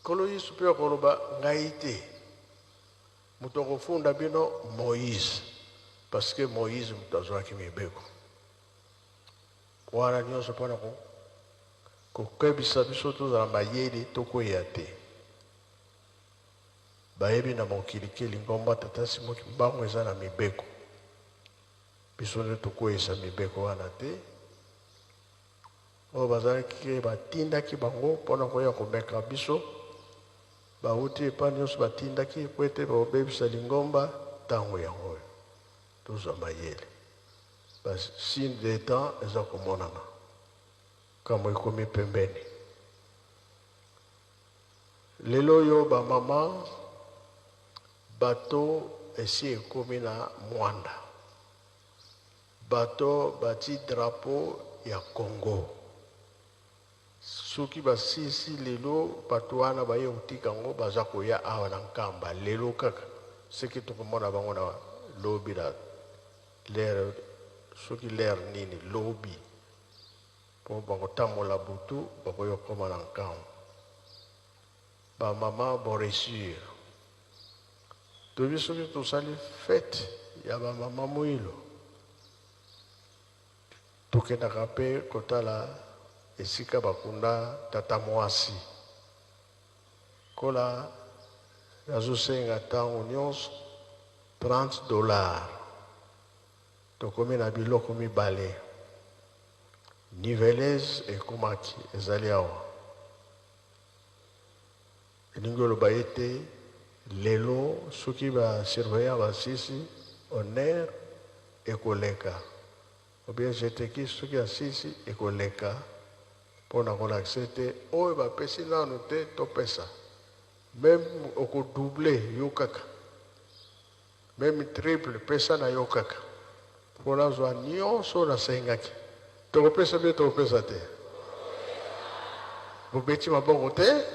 Nkolo Yesu mpe akoloba: ngai te moto akofunda bino, Moïse, parce que Moïse moto azwaki mibeko. Wana nyonso mpona kokebisa biso tozala mayele, tokweya te. Bayebi na mokili ke lingomba Tata Simon Kimbangu eza na mibeko. Biso nde tokweyisa mibeko wana te. Oyo bazalaki batindaki bango mpona koya komeka biso, bauti epai nyonso batindaki po ete bakobebisa lingomba. Ntango yango oyo tozwa mayele, ba signe de temps eza komonana, kambo ekomi pembeni. Lelo oyo bamama bato esi ekomi na Mwanda, bato bati drapeau ya Congo. Soki basisi lelo, bato wana baye kotika yango, baza koya awa na Nkamba lelo kaka. Soki tokomona bango na lobi na lere, soki lere nini lobi, mpo bakotambola butu, bakoya kokoma na Nkamba. Bamama boresure, toyebi soki tosali fete ya bamama mwilo, tokendaka mpe kotala esika bakunda tata mwasi. Kola nazosenga ntango nyonso $30. Tokomi na biloko mibale. Niveleuse ekomaki, ezali awa. Elingi oloba ete lelo soki ba surveillant basisi honneur ekoleka, ou bien jeteki soki asisi ekoleka, mpona kolakisa ete oyo bapesi nanu te topesa. Meme okodouble yo kaka, meme triple pesa na yo kaka, mpona zwa nyonso nasengaki. Tokopesa mpe tokopesa te. Bobeti maboko te.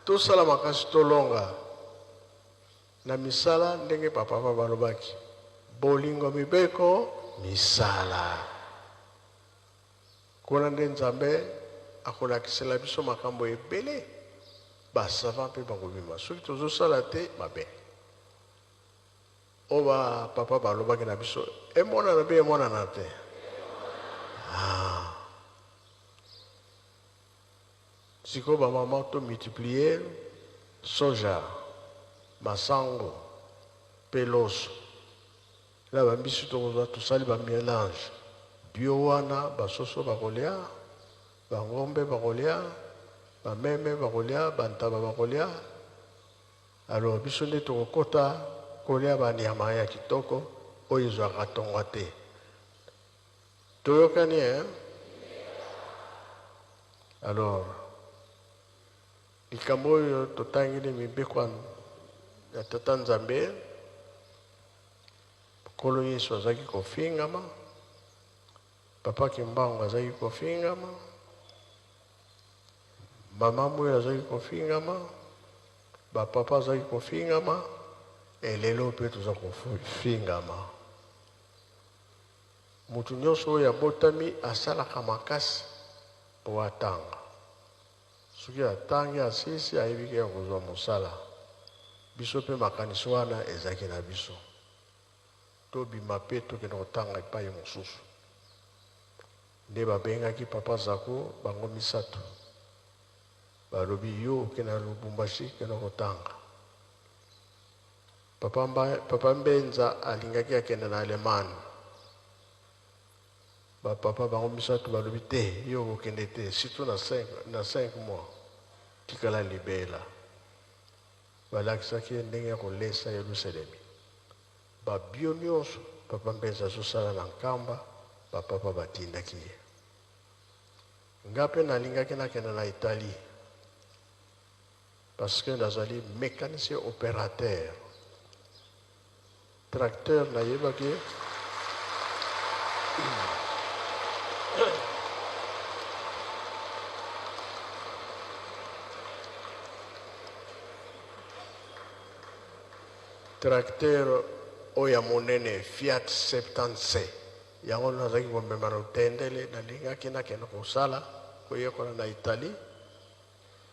Tosala makasi, tolonga na misala ndenge papa balobaki: bolingo, mibeko, misala. Kuna nde Nzambe akolakisela biso makambo ebele, basava mpe bakobima. Soki tozosala te mabe oyo bapapa balobaki na biso, emonana mpe emonana te. Ah. Sikoyo bamama tomultiplie soja, masango mpe loso na bambisi. Tokozwa, tosali bamélange bio wana, basoso bakolia, bangombe bakolia, bameme bakolia, bantaba bakolia. Alors biso nde tokokota kolia banyama ya kitoko oyo ezwaka tonga te. Toyokani, hein? Alors likambo oyo totangeli, mibeko ya Tata Nzambe, Nkolo Yesu azalaki kofingama, Papa Kimbangu azalaki kofingama, mama Moyo azalaki kofingama, bapapa azalaki kofingama, elelo mpe toza kofingama. Motu nyonso oyo abotami asalaka makasi mpo atanga. Soki atangi, asisi, ayebi ya kozwa mosala. Biso mpe makanisi wana ezalaki na biso, tobima mpe tokende kotanga epai mosusu. Nde babengaki papa Zako, bango misato, balobi: yo okende na Lubumbashi, kende kotanga. Papa, papa Mbenza alingaki akende na Allemagne. Bapapa bango misato balobi te, yo okokende te, surtout na 5 mois, tikala libela. Balakisaki ye ndenge ya kolesa Yelusalemi, babio nyonso papa Mbenza azosala na Nkamba. Bapapa batindaki ye. Nga mpe nalingaki nakende na Italie parce que nazali mécanicien opérateur tracteur. Nayebaki tracteur oyo ya monene, Fiat 70C, yango nazalaki komema na otendele. Nalingaki nakende kosala, koyekola na Italie.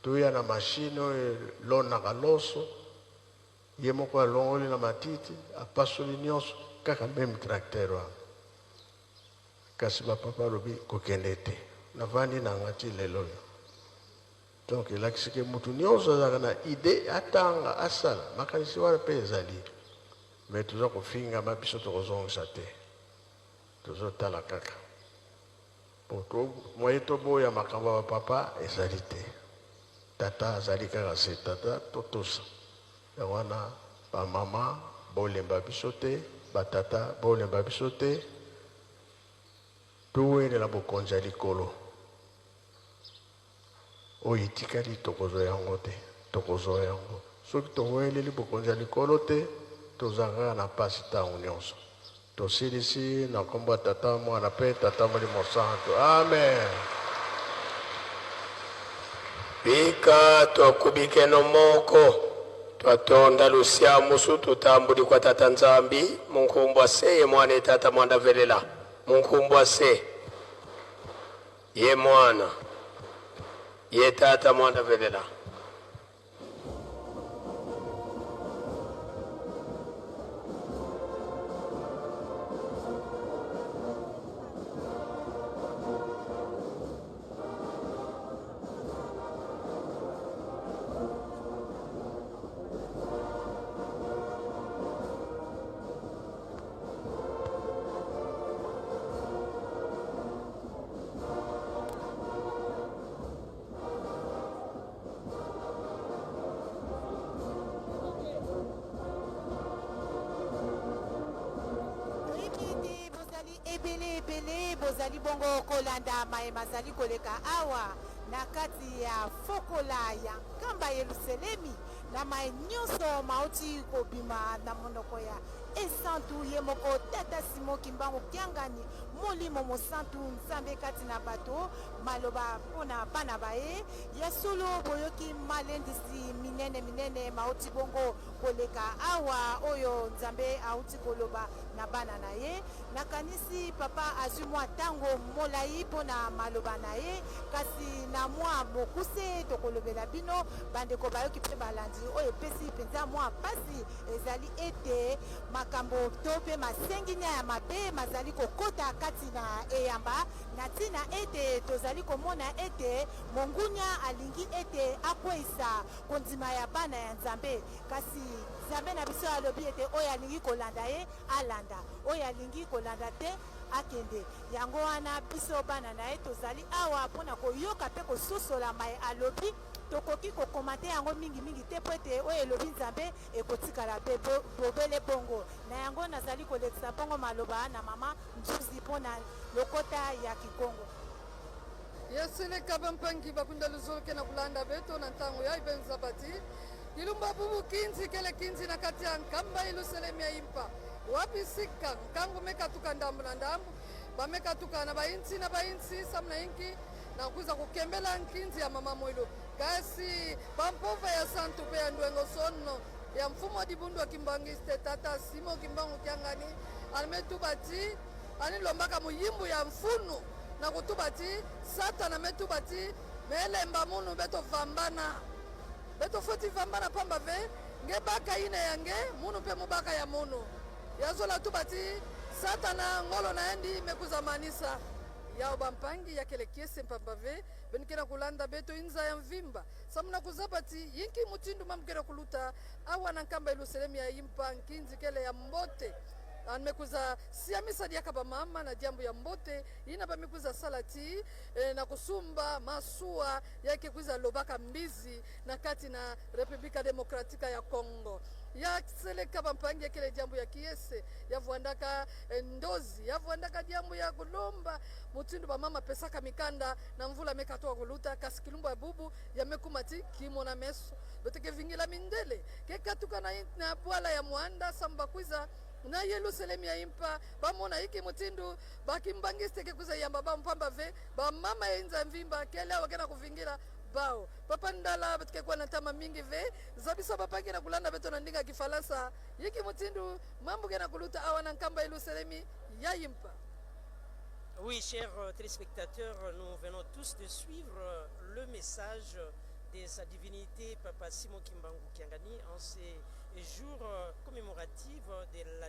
Toya na machine oyo elonaka loso, ye moko alongoli na matiti, apasoli nyonso, kaka meme tracteur wana. Kasi ba papa alobi kokende te, navandi na nga ti lelo oyo. Donc elakisi ke mutu nyonso azalaka na idee atanga, asala, makanisi wana pe ezali. Mais toza kofingama, biso tokozongisa te, tozotala kaka. Po to moyen toboya makambo ya ba papa ezali te. Tata azali kaka se tata, totosa. Yango wana ba mama bolemba biso te, ba tata bolemba biso te, towelela bokonzi ya likolo. Oyo etikali tokozwa yango te, tokozwa yango soki toweleli bokonzi ya likolo te, tozalaka kaka na pasi tango nionso. Tosilisi na kombo ya Tata, Mwana pe Tata Molimo Santu. Amen. Bika twakubikeno moko twatonda lusyamusu tutambuli kwa Tata Nzambi munkumbwa se ye Mwana ye Tata Mwanda velela munkumbwa se ye Mwana ye Tata Mwanda velela. Toyebi ete bozali ebele ebele bozali bongo kolanda maye mazali koleka awa na kati ya fokola ya Nkamba Yeluselemi na maye nyonso mauti kobima na monoko ya Esantu ye moko Tata Simon Kimbangu Kiangani, Molimo Mosantu Nzambe kati na bato. Maloba mpo na bana ba ye. Ya solo, boyoki malendisi minene minene mauti bongo koleka awa, oyo Nzambe auti koloba na bana na Ye. Nakanisi papa azwi mwa ntango molai mpo na maloba na ye, kasi na mwa mokuse tokolobela bino, bandeko bayoki mpe balandi, oyo epesi mpenza mwa mpasi ezali ete makambo to mpe masenginya ya mabe mazali kokota kati na eyamba, Na ntina ete tozali komona ete mongunya alingi ete akweisa kondima ya bana ya Nzambe, kasi Nzambe na biso alobi ete oyo alingi kolanda ye, alanda, oyo alingi kolanda te, akende. Yango wana biso bana na ye tozali awa mpo na koyoka mpe kososola maye alobi. Tokoki ko commenter yango mingi mingi te mpo ete oyo elobi Nzambe ekotikala mpe bobele bongo. Na yango nazali kolekisa bongo maloba na mama Nzuzi mpo na lokota ya Kikongo. Yaseleka bampangi bakunda luzoloke na kulanda beto na ntango ya ibenza bati ilumba bubu kinzi kele kinzi na kati ya nkamba iluselemi ya impa wapi sika nkangu mekatuka ndambu na ndambu bamekatuka na bainsi na bainsi samu na inki na kuza kukembela nkinzi ya mama mwilu kasi bampova ya santu pe ya ndwengo sonno ya mfumu wa dibundu wa kimbangiste tata Simon Kimbangu Kiangani alme tuba ti ani lombaka muyimbu ya mfunu na kutuba ti satana me tuba ti melemba munu beto vambana beto foti vambana pamba ve nge baka ine ya nge munu pe mubaka ya munu yazola tuba ti satana ngolo na endi mekuza manisa yao bampangi yakele kiese mpamba ve benikena kulanda beto inza ya mvimba samuna kuzaba ti yinki mutindu mamukena kuluta Awa na nkamba Yelusalemi ya impa nkinzi kele ya mbote mekuza siamisa diaka bamama na diambu ya mbote ina bamikuza sala ti eh, na kusumba masuwa yake kuiza lobaka mbizi na kati na Republika Demokratika ya Kongo ya seleka bampangi ekele diambu ya kiese ya vuandaka eh, ndozi ya vuandaka diambu ya kulomba mutindu bamama pesaka mikanda na mvula mekatoka kuluta kasi kilumbu ya bubu ya mekuma ti kimo na meso Bete vingila mindele ke katuka na, na bwala ya mwanda samba kwiza na Yelusalemi ya impa bamona iki mutindu bakimbangiste ke kuza yamba ba mpamba ve bamama ya inza mvimba kele awa kena kuvingila bao papa ndala betike kwa na tama mingi ve zabisa bapangi na kulanda beto na ndinga kifalansa yiki mutindu mambu kena kuluta awa na nkamba Yelusalemi ya impa. Oui, chers téléspectateurs, nous venons tous de suivre le message. de sa divinité Papa Simon Kimbangu Kiangani en ces jours commémoratifs de la